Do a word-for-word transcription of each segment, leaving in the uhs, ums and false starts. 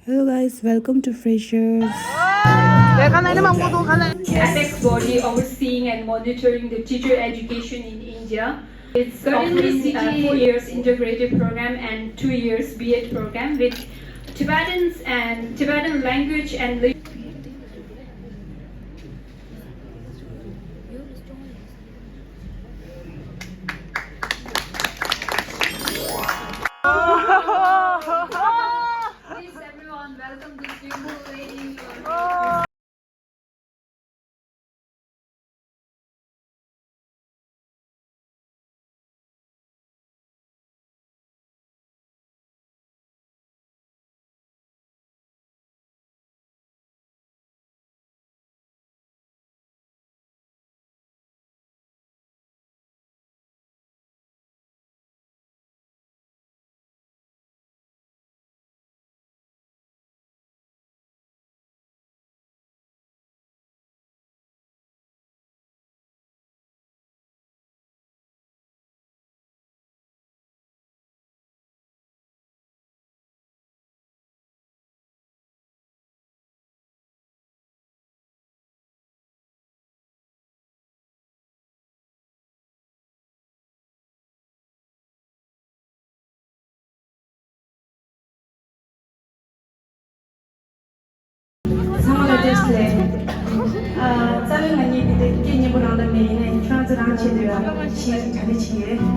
Hello guys, welcome to Freshers. Apex body overseeing and monitoring the teacher education in India. It's currently offering a four years integrated program and two years B Ed program with Tibetans and Tibetan language and lit- Please, everyone, welcome this beautiful lady. ཚང་མ་ལ་བཀྲ་ཤིས་བདེ་ལེགས། ཨ། རྩ་བའི་ང་གཉིས་འདི་དེ་སྐད་སྙན་པོ་རང་ལ་མེད། ཡིན་ནའི་ཁྱོད་རང་ཚོ་རང་ཆེད་དུ་ཡང་ཞིག་གྲ་སྒྲིག་བྱེད་ཀྱི་རེད།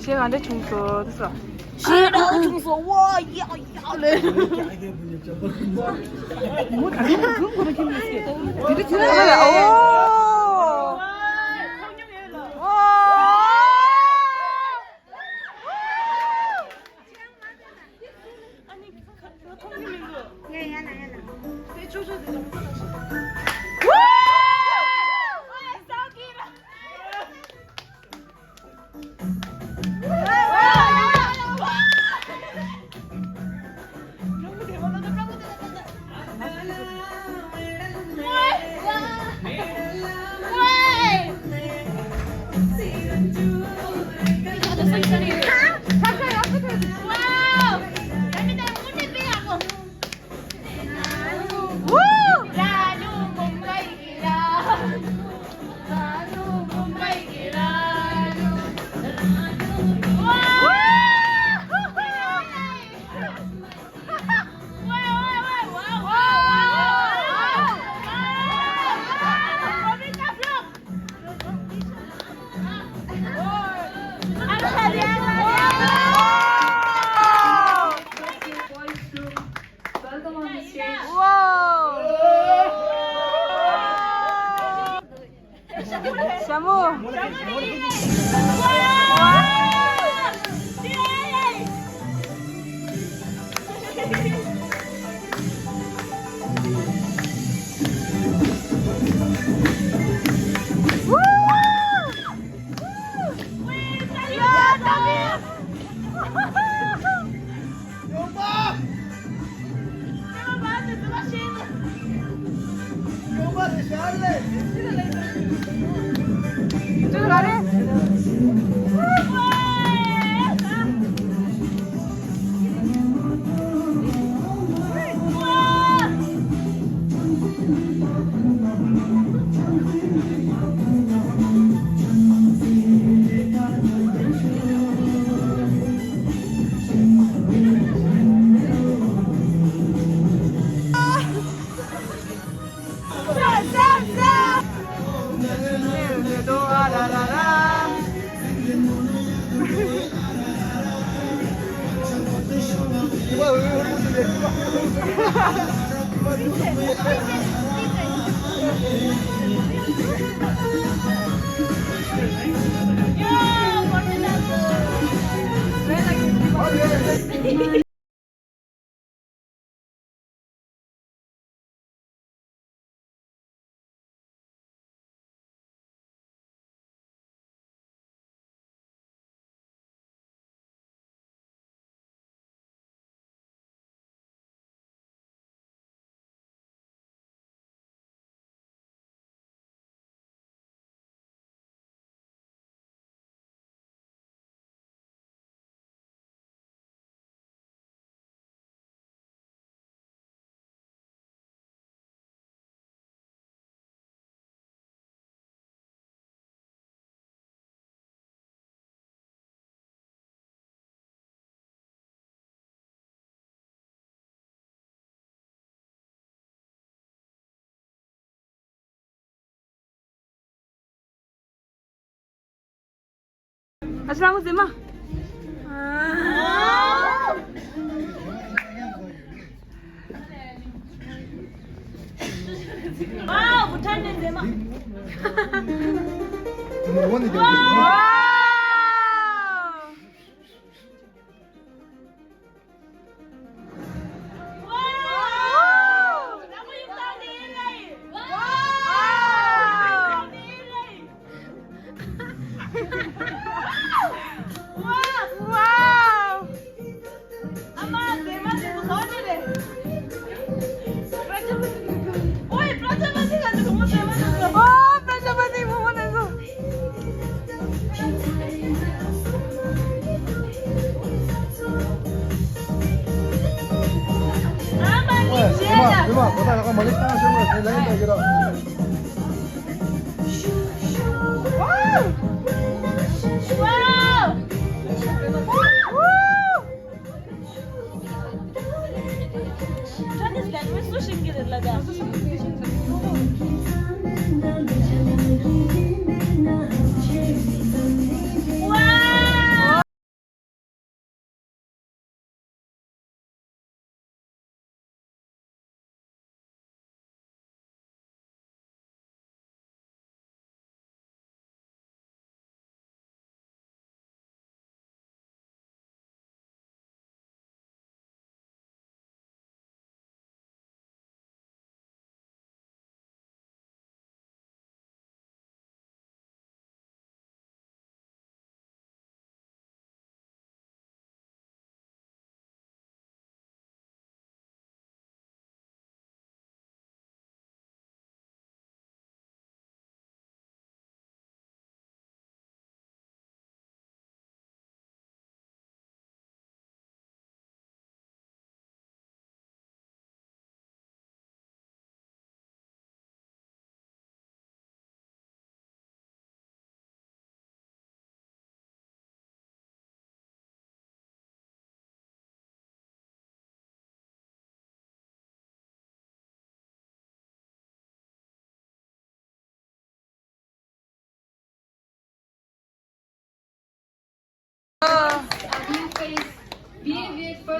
ཞེ་ག་འདྲ་བྱུང་སོང་དེ་སོ། ཞེ་ག་འདྲ་བྱུང་སོང་། ཝ་ཡ་ཡ་ལེ། མོ་ད་གང་གང་གོ་ར་ཁྱིམ་ནས་སྐད། དེ་རིང་དེ་རིང་ཨོ། ཨོ། Welcome on the stage. Whoa! ཞྭ་མོ། ཨ་ཅག་ལགས་མོ་མཛེས་མ། ཨ། བྷུ་ཊན་ནས་མཛེས་མ། ཝའོ།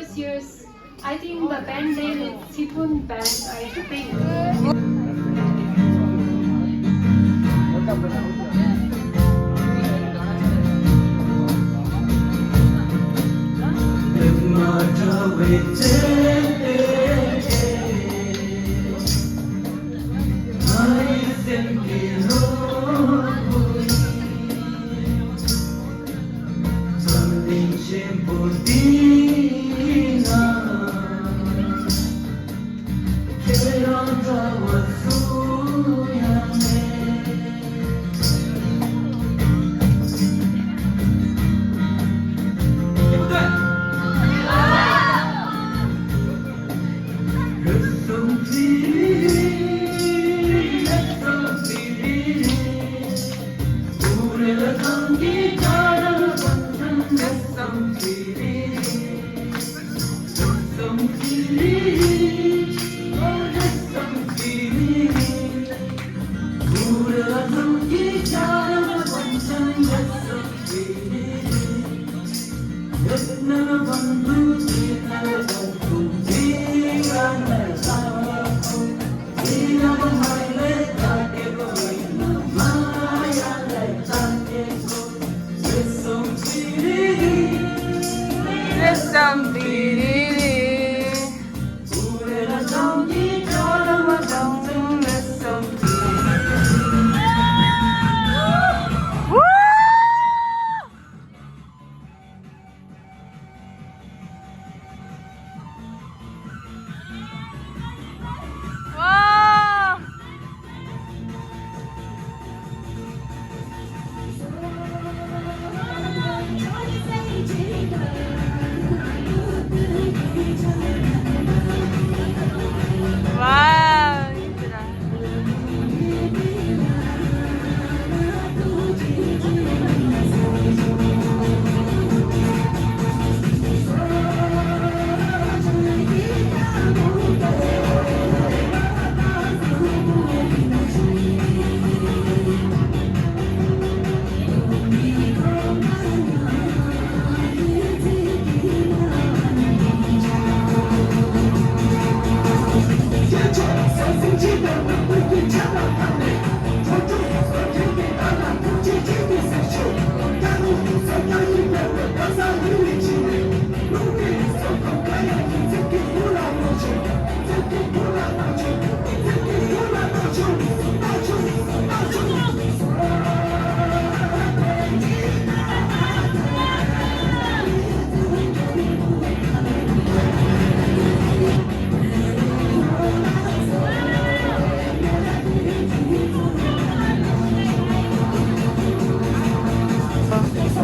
Yes, I think the band name is Sipun Band, I think.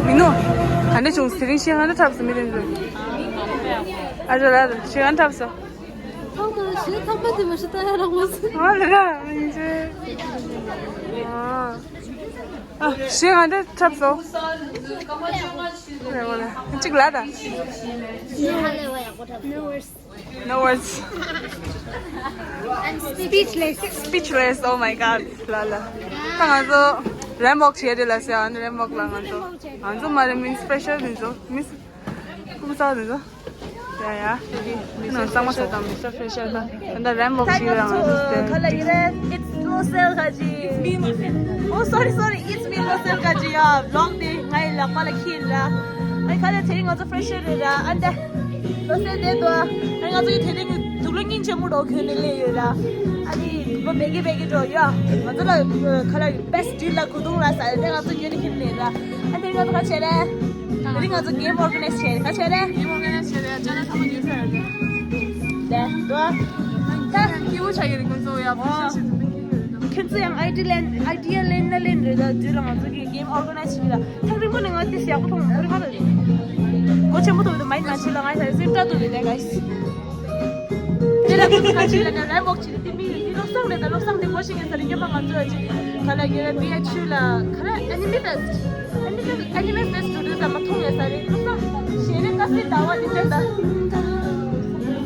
མི་ནུ། ག་འདྲ་བྱུང་། དེ་རིང་ཤི་ག་འདྲ་འཁྲབ་སོང་། མི་དེ་ཚོ། ཨ་ཅོ་ལགས་ཤི་ག་འདྲ་འཁྲབ་སོང་། ཐོག་མར་ཞེ་ཐག་པ་དེ་མ་ཤི་ད་ཡ་རང་མ་སོང་། ཨ་ལ་ར་མི་ཚེ། ཨ། ཨ། ཞེ་ག་འདྲ་འཁྲབ་སོང་། རེ་བ་ལ་གཅིག་ལ་ད། No words. I'm speechless. Speechless. Oh my god. ལ་ལ། ད་ང་ཚོ་རེམ་ཝོག་བྱེད་རེད་ལ་ཟེར། ཨ་ནི་རེམ་ཝོག་ལ་ང་ཚོ། ང་ཚོ་མ་རེད། མི་སི་པེ་ཤལ་དེ་ཚོ། མི་སི། ཀུ་ས་དེ་ཚོ། ཡ་ཡ། ནང་གཙང་མ་ས་དང་མི་སི་པེ་ཤལ་དང་། ད་རེམ་ཝོག་བྱེད་རེད། ང་ཚོ་དེ། ག་ལ་ཡིན་རེད། It's Losel Kaji. Oh, sorry, sorry. It's me, Losel Kaji. ཡ་ཝི་ལོག་དེ་ངའི་ལག་པ་ལ་ཁྱེར་ལ། ཨ་ནི་ག་ལ་དེ་རིང་ང་ཚོ་ཕེ་ཤལ་རེད་ར། ཨ་ནི་ལོ་སེ་དེ་དོ། ཨ་ནི་ང་ཚོ་ཡི་དེ་རིང་གི་དུག་ལོག་སྙིང་རྗེ་མོ་འགྲོ་གྱོན་ནས་སླེབས་ཡོད་ར། ཨ་ནི་བོ་བེ་གི་བེ་གི་འགྲོ་ཡ། ང་ཚོ་ལ་ཁ་ལ་བེ་སི་ཊི་ལ་གོས་ཐུང་ལ་ཟ་ཡ་དེ་ང་ཚོ་ཉོས་ནས་ཁྱེར་ནས་ར། ཨ་དེ་རིང་ང་ཚོ་ག་བྱས་རེད། དེ་རིང་ང་ཚོ་གེམ་ཨོར་ག་ནའི་ཛི་བྱས་རེད། ག་བྱས་རེད། གེམ་ཨོར་ག་ནའི་ཛི་བྱས་རེད། ཅ་ན་ཚང་མ་ཉོས་ཚར་རེད། དེ་དོ། ད་སྐྱིད་པོ་ཆགས་ཀྱི་རེད། ཁོང་ཚོ་ཡག་པོ་ཞིག་ཞིག་ཏུ་ཁྱེད་ཚོ་ཡང་ཨའི་ཌི་ལེན་ཨའི་ཌི་ཡ་ལེན་ན་ལེན་རེད། ད་དུས་ལ་ང་ཚོ་གི་གེམ་ཨོར་ག་ནའི་ཛི་བྱེད་ཀྱི་ལ། ཐག་རིང་པོ་ནས་ང་དེ་ཡག་པོ་མཐོང་། ཐག་རིང་པོ་རེད། སྒོ་ཆེན་པོ་འདུག་མ་ཡིན་ན་ཕྱི་ལ་ང་ཡ་སེམས་སྐྲག་འདུག་རེད་ད་ག་ཡིས། དེ་ལ་ཁོ་ཚོ་ཁ་ཅིག་ལ་ནི་རེམ་ཝོག་བྱེད་དེ་མི་ཡོད། དེ་བློ་བཟང་རེད། ད་བློ་བཟང་དེ་སྒོ་ཤེས་ངེས་ས་རེད། སྔོན་མ་ང་ཚོ་ཡ་ཅིག་ག་ལ་ཡོད་རེད། བི་ཨེཆ་ཡུ་ལ་ག་རེ་ཨེ་ནི་མི་ཕེ་སི་ཊི། ཨེ་ནི་མི་ཕེ་སི་ཊི་འགྲོ་དུས་ད་མ་མཐོང་ངེས་ས་རེད། བློ་བཟང་ཞལ་རས་དཀར་སེར་ཟླ་བ་འདི་འདྲ་ད།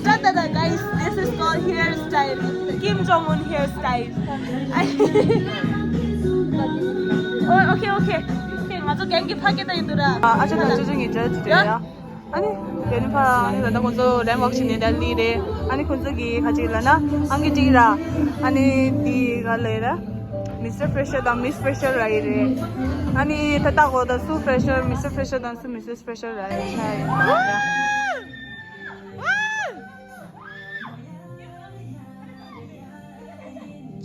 ད་ད་ད་guys, this is called hairstyle. Kim Jong Un hairstyle. Oh, okay, okay. Okay, ང་ཚོ་གན་གི་ཕ་སྐད་ད་ཡིན་འདུག་ར། ཨ་ཅག་དང་ཅོ་ཅོ་ངེད་ཅག་ཅིག་རེད་ཡ། ཨ་ནི་དེ་ནི་ཕ་ཨ་ནི་ད་ལྟ་ཁོང་ཚོ་རེམ་ཝོག་བྱེད་ནས་ད་ལི་རེད། ཨ་ནི་ཁོང་ཚོ་གི་ཁ་ཅིག་ལ་ན་ཨང་ཀི་ཏི་ར། ཨ་ནི་འདི་ག་ལེ་ར། མི་སི་ཊར་ཕེ་ཤར་དང་མི་སི་ཕེ་ཤར་ར་ཡི་རེད། ཨ་ནི་ད་ལྟ་གོ་ད་སུ་ཕེ་ཤར་མི་སི་ཕེ་ཤར་དང་སུ་མི་སི་ཕེ་ཤར་ར་ཡི་ཆ་ཡི།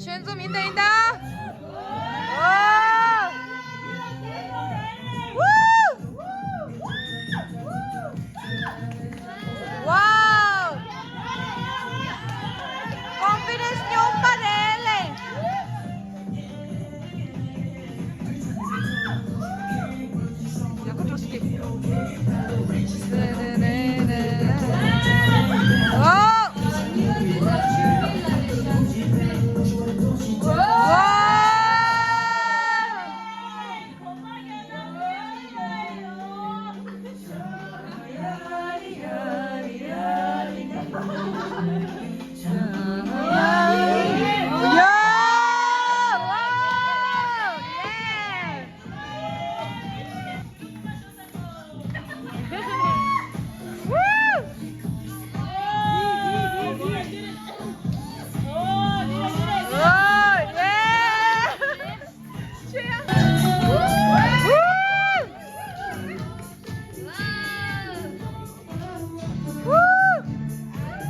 ཆོས་འཛོམས་ཡིན་ད་ཡིན་ད། ཨོ། ཝུ། ཝའོ། ཀོན་ཕི་ཌེན་སི་སྙོམས་པ་རེད་ལེ།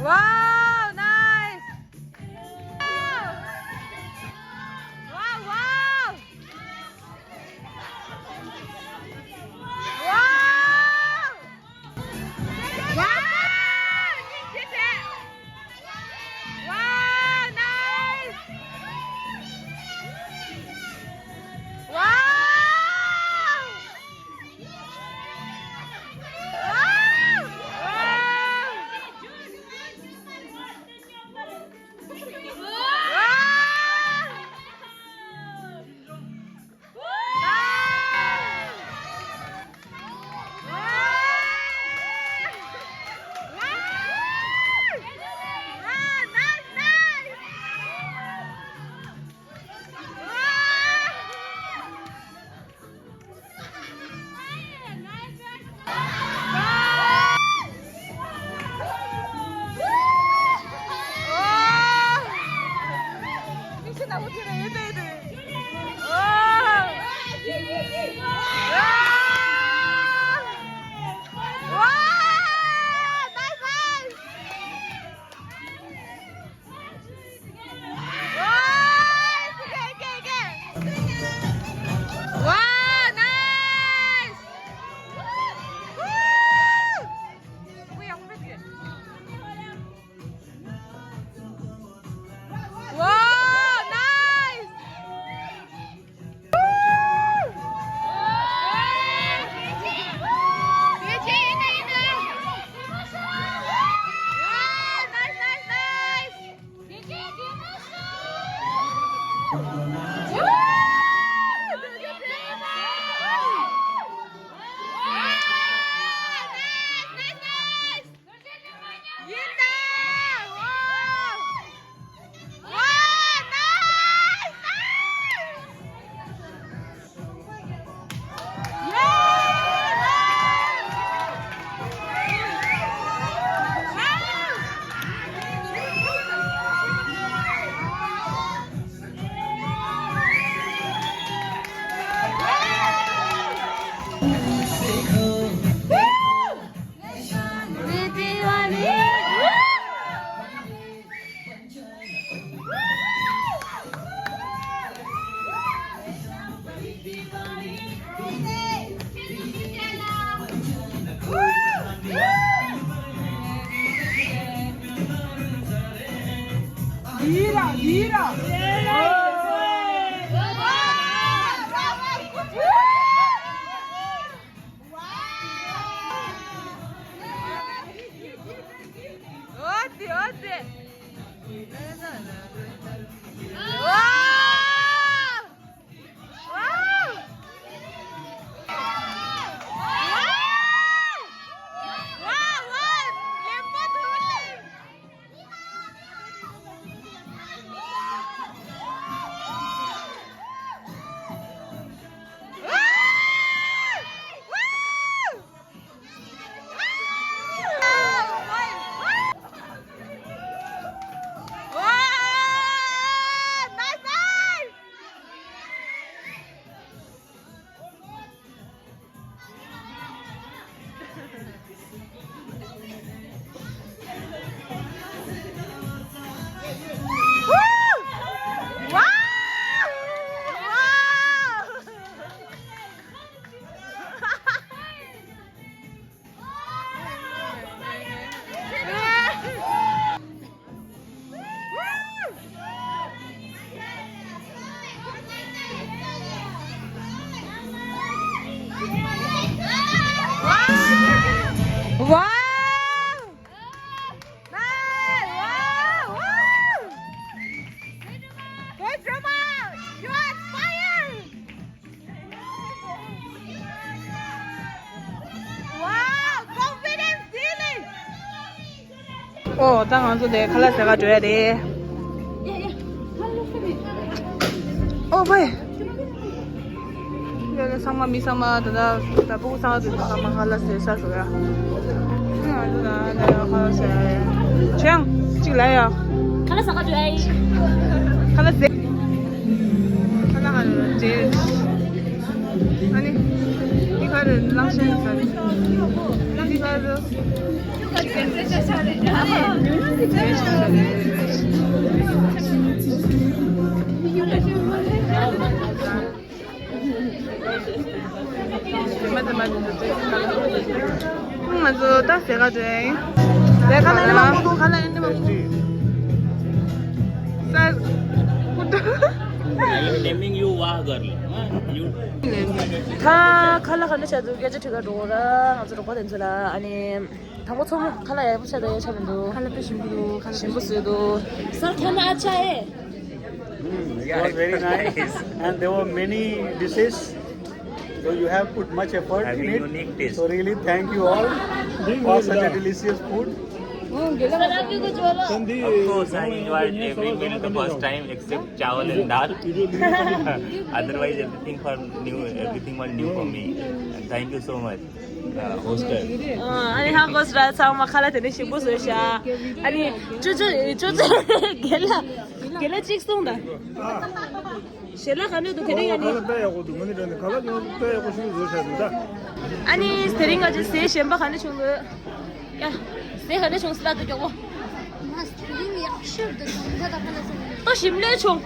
Wow, nice. Wow, wow. Wow. Wow. Wow, nice. Wow. Wow, nice! Wow, nice! ཨོ་ད་ང་ཚོ་དེ་ཁ་ལག་ཟ་ག་འགྲོ་ཡ་རེད། ཨོ་ཕའི། ཡ་ལ་ཚང་མ་མི་ཚང་མ་ད་ད་ད་ཕྲུ་གུ་ཚང་མ་ཚང་མ་ཁ་ལག་ཟས་ས་ཟ་ཡ། ང་ཚོ་ད་ད་ཁ་ལག་ཟ་ཡ། ཆང་གཅིག་ལ་ཡ། ཁ་ལག་ཟ་ག་འགྲོ་ཡ་ཡིན། ཁ་ལག་ཟས། ཁ་ལག་ག་རེ་རེད། ཨ་ནི་འདི་ག་རེ་ལང་ཤན་ཟ། འདི་ག་རེ། ང་ཚོ་ད་ཟས་ག་འགྲོ་ཡིན། ཟས་ག་ལ་ནི་མང་པོ་འདུག་ག་ལ་ནི་མང་པོ། ས། I am naming you Wah girl. You. ད་ཁ་ལག་ག་འདྲ་བྱས་འདུག་སྐད་ཆ་དྲི་ག་འགྲོ་ར། ང་ཚོ་རོགས་པ་དེ་ཚོ་ལ་ཨ་ནི། དང་པོ་ཚོགས་མོ་ཁ་ལག་ཡག་པོ་ཆགས་འདུག་ཆགས་མི་འདུག་ཁ་ལག་དཔེ་ཞིམ་པོ་འདུག་ཁ་ལག་ཞིམ་པོ་བཟོས་འདུག Sir, खाना अच्छा है? Mm, it was very nice. And there were many dishes. So you have put much effort in it. Having unique taste. So really thank you all for such a delicious food. Of course, I enjoyed every meal the first time except chawal and dal. Otherwise, everything for new, everything was new for me. And thank you so much. Hostel. ཨ་ནི་ཧང་གོ་སི་ར་ཚང་མ་ཁ་ལག་དེ་ནས་ཞིམ་པོ་བཟོས་ཤག་ཨ་ནི་ཅོ་ཅོ་ཅོ་ཅོ་རྒན་ལགས་རྒན་ལགས་གཅིག་གསུངས་དང་། ཞལ་ལག་ག་འདྲ་འདུག་དེ་རིང་ཨ་ནི། ཁ་ལག་དཔེ་ཡག་པོ་འདུག་ང་ནི་དྲན་ནས་ཁ་ལག་ཡང་དཔེ་ཡག་པོ་ཞིག་བཟོས་ཤག་འདུག་ད། ཨ་ནི་དེ་རིང་ང་ཚོ་ཟས་གཞན་པ་ག་འདྲ་བྱུང་འདུག་ཡ། ཟས་ག་འདྲ་བྱུང་སི་ལ་འདུག་མགྱོགས་པོ། ང་དེ་རིང་ཡག་ཤོས་འདུག་ད་ད་ཁ་ལག་ཟ་ནས། ལྟོ་ཞིམ་ལོས་བྱུང་།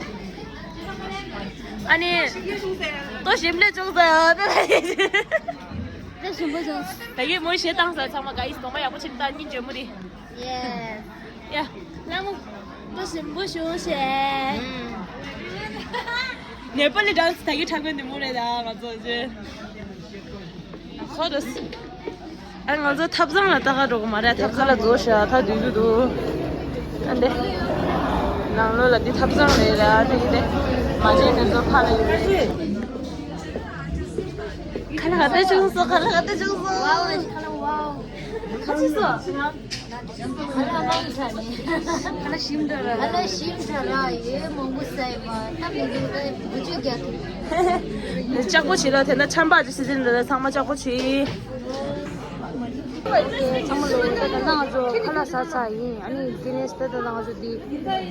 ཨ་ནི། ལྟོ་ཞིམ་ལས་བྱུང་ཟེར། དེ་ཞིམ་པོ་བྱུང་། ད་གིན་མོས་གཞས་བཏང་ཟེར་ཚང་མ་ག་ཡིས་གདོང་པ་ཡག་པོ་ཕྱིན་ད་སྙིང་རྗེ་མོ་རེད། ཡ། ལ་མོ། ལྟོ་ཞིམ་པོ་བྱུང་ཞེས། ནེ་པ་ལི་ཌན་སི་ད་གིན་ཁྲ་མཁན་ནི་མོ་རེད་ད་ང་ཚོ་ཅེ། ཁོ་རེད། ཨ་ང་ཚོ་ཐབ་ཚང་ལ་ལྟ་ག་འགྲོ་གི་མ་རེད། ཐབ་ཚང་ལ་རྫོགས་ཤག་ད་དུས་དུས་འདུག་ཨ་འདི། ནང་ལོགས་ལ་འདི་ཐབ་ཚང་རེད་ར་ཨ་འདི་འདི། མ་བྱན་དེ་ཚོ་ཕ་ལ་ཡོད་རེད། ཁ་ལག་ག་འདྲ་བྱུང་སོང་། ཁ་ལག་ག་འདྲ་བྱུང་སོང་། ཁ་ལག་བ་ཁ་ལག་བ། ཁ་ལག་སོ། ཁ་ལག་མང་དྲགས་ནི། ཁ་ལག་ཞིམ་དྲགས་ར། ཁ་ལག་ཞིམ་དྲགས་ར་ཡེ་མང་པོ་ཟ་ཡི་མ་ད་མི་འདུག་ད་འགུལ་སྐྱོད་རྒྱག་ཐུབ། ལྕགས་པོ་བྱེད་ལ་དེ་ན་ཆམ་པ་ཅིག་སི་ཛིན་རེད་ཚང་མ་ལྕགས་པོ་བྱེད། ཚང་མ་ལོ་ད་ད་ང་ཚོ་ཁ་ལག་ཟ་ཚར་ཡིན། ཨ་ནི་དེ་ནས་ད་ད་ང་ཚོ་འདི་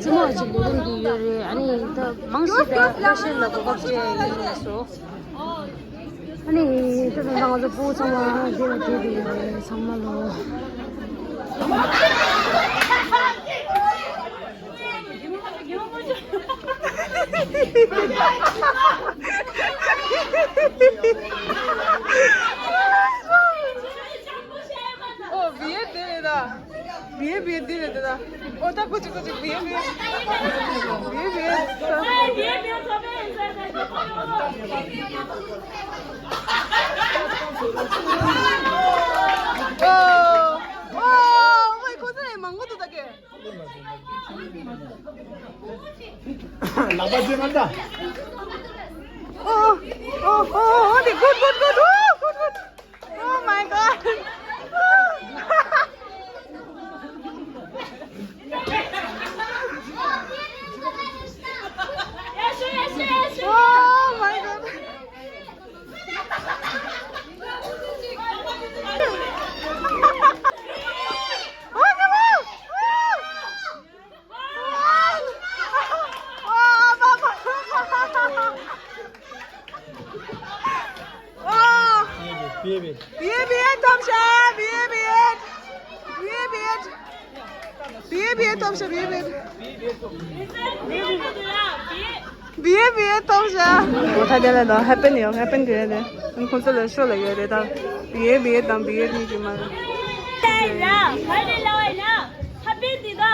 རྩེད་མོ་ཅིག་ལས་རིམ་འདི་ཡོད་རེད། ཨ་ནི་ད་མང་ཤོས་ད་ཁ་ཤས་ལ་གོ་སྐབས་སྤྲད་ཡིན་ལ་སོ། ཨ་ནི་ད་ད་ང་ཚོ་སྤུ་གུ་ཚང་མ་འདི་ལ་བསྡད་དེ་ཡོད་རེད་ཚང་མ་ལོ། ཨོ་བི་ཡེ་དེ་རེད་ད། བི་ཡེ་བི་ཡེ་དེ་རེད་ད། ཨོ་ད་ཀོ་ཅི་ཀོ་ཅི་བི་ཡེ་བི་ཡེ། བི་ཡེ་བི་ཡེ་ད། ཨོ། ཨོ། ཁོ་ཚོ་ནས་མང་པོ་འདུག་ད་ཀྱེ། ལག་པ་ཅན་ཨ་ད། ཨོ། ཨོ། ཨོ། ཨོ། འདི་good, good, good. ཨོ། Good, good. Oh my God. Oh my God. བི་ཡེ་བི་ཡེ་ཐོབ་ཤག་བི་ཡེ་བི་ཡེ། བི་ཡེ་བི་ཡེ། བི་ཡེ་བི་ཡེ་ཐོབ་ཤག་བི་ཡེ་བི་ཡེ། བི་ཡེ་བི་ཡེ་ཐོབ་ཤག་འོ་ད་དེ་ལ་ད་ཧེ་པེན་ཡོང་། ཧེ་པེན་གི་རེད་དེ། ཁོང་ཚོ་ལ་ཤོ་ལ་ཡོད་རེད་ད། བི་ཡེ་བི་ཡེ་དང་བི་ཡེ་གཉིས་ཀྱི་མ་རེད། ཧེ་པེན་འདི་ད།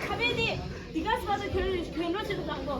ཧེ་པེན་འདི། འདི་ག་སི་པ་ད་གྱོན་གྱོན་རོགས་བྱེད་དུ་བཏང་གོ།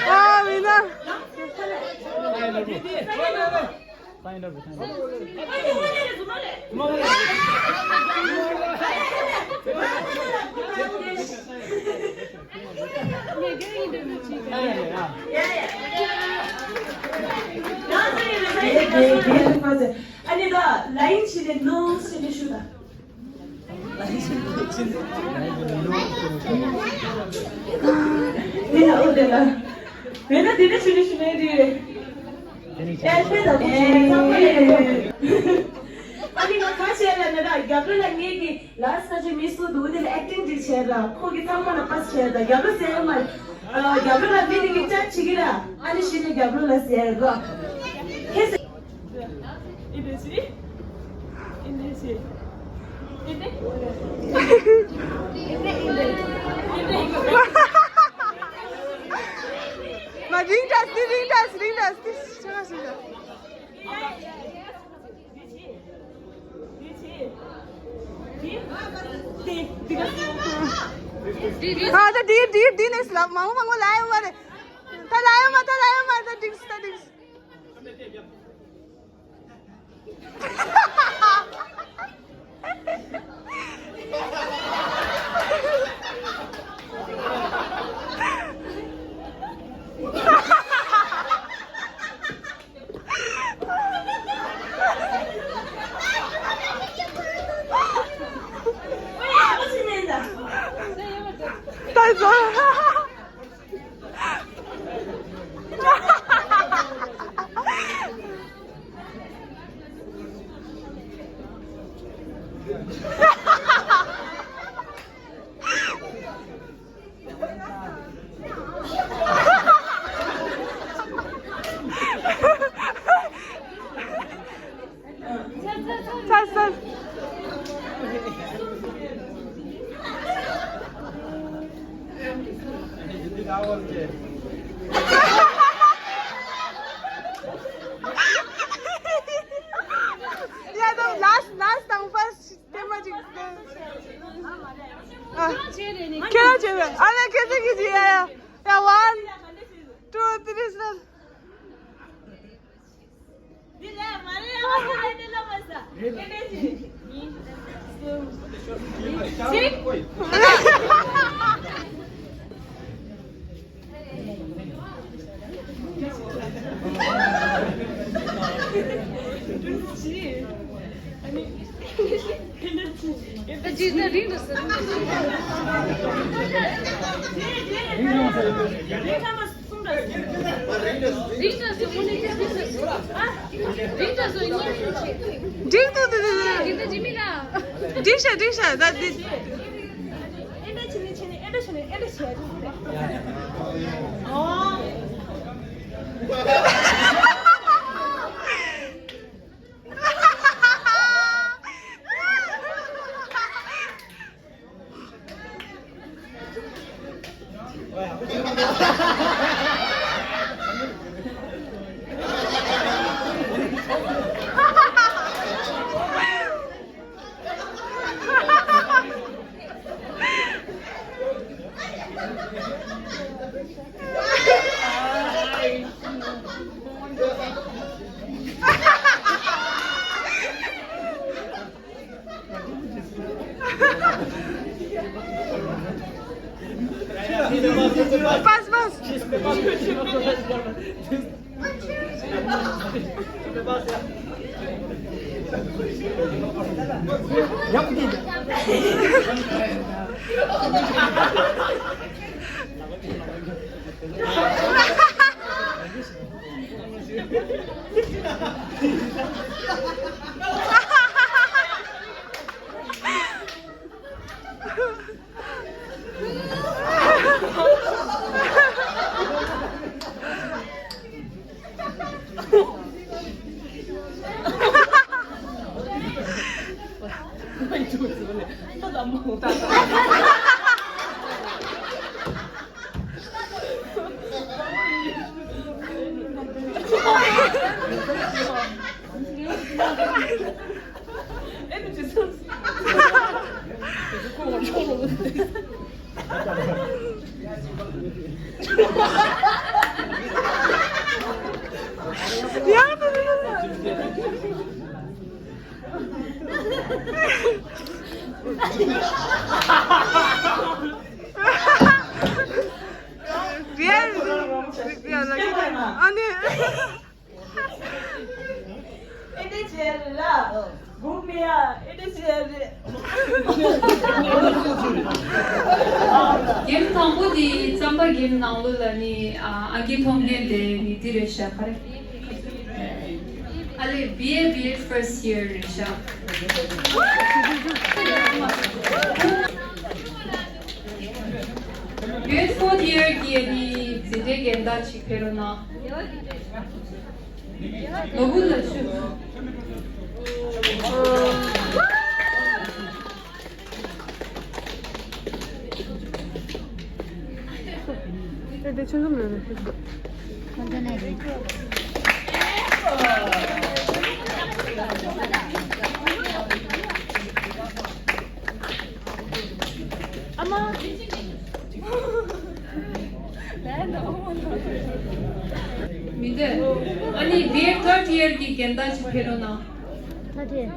ཨ་མིན་ན། ཨ་ནི་ད་ལ་ཡིན་ཕྱིན་ནས་ནོ་ཟེར་ནས་ཞུ་ད། ཨ་ནི་ང་ཁ་བཤད་ལ་ན་ད་རྒྱབ་ལོ་ལ་ངེད་ཀྱི་ལ་ས་ཆ་མི་སུ་འདུག་དེ་ལ་ཨེག་ཊིང་ཅིག་བྱས་ར། ཁོ་གི་ཚང་མ་ལ་པཱ་སི་བྱས་ར། རྒྱབ་ལོ་ཟེར་མ། རྒྱབ་ལོ་ལ་མི་དེ་གི་ཅག་བྱེད་ཀྱི་ར། ཨ་ནི་གཞི་ནས་རྒྱབ་ལོ་ལ་ཟེར་ར། ཁྱེད་ཟེར། མ་རིང་འདྲ་སི་རིང་འདྲ་སི་རིང་འདྲ་སི་ཆ་ག་སི་འདྲ། ཨ་ད་འདི་འདི་འདི་ནས་ལབ། མང་པོ་མང་པོ་ལབ་ཡོད་མ་རེད། ད་ལབ་ཡོད་མ། ད་ལབ་ཡོད་མ། ད་འགྲིག་སོང་། ད་འགྲིག་སོང་། ཚར་ཚར། ཡ་ད་ལཱ་སི་ཊི་ལཱ་སི་ཊི་དང་ཕར་སི་ཊི་ཐེངས་མ་གཅིག་ཨ། ཁྱེད་རང་བྱས་པས། ཨ་ལས་ཁྱེད་ཚོ་གིས་བྱེད་ཡ་ཡ། ཡ། ཝན། ཊུ། ཐི་རི། ཕོར། འགྲིག་འདུག་འདུག་འདུག་འགྲིག་ཤག་འགྲིག་ཤག་ད་འདི། Pass, pass. ཨ་ནི། ཨེ་འདྲ་བྱས་རེད་ལ། སྒུག་མི་ཡ། ཨེ་འདྲ་བྱས་རེད། གེམ་དང་པོ་དེ་རྩམ་པ་གེམ་ནང་ལོགས་ལ་ནི་ཨ་ཨང་ཀི་མཐོང་མཁན་དེ་ནི་འདི་རེད་ཤག་ག་རེ། ཨ་ལེ། བི་ཨེ་བི་ཨེ་first year རེད་ཤག་བི་ཨེ་བི་ཨེ་fourth year གི་ནི་འཛིན་གྲྭའི་རྒན་བདག་ཅིག་ཕེབས་རོགས་གནང་། ནོར་བུ་ལགས་ཞུ། ཨེ་དེ་ཆུང་ཆུང་མེད་རེད། ཨ་མ། མི་འདོད། ཨ་ནི་བི་ཨེ་third year གི་རྒན་བདག་ཅིག་ཕེབས་རོགས་གནང་། Third year།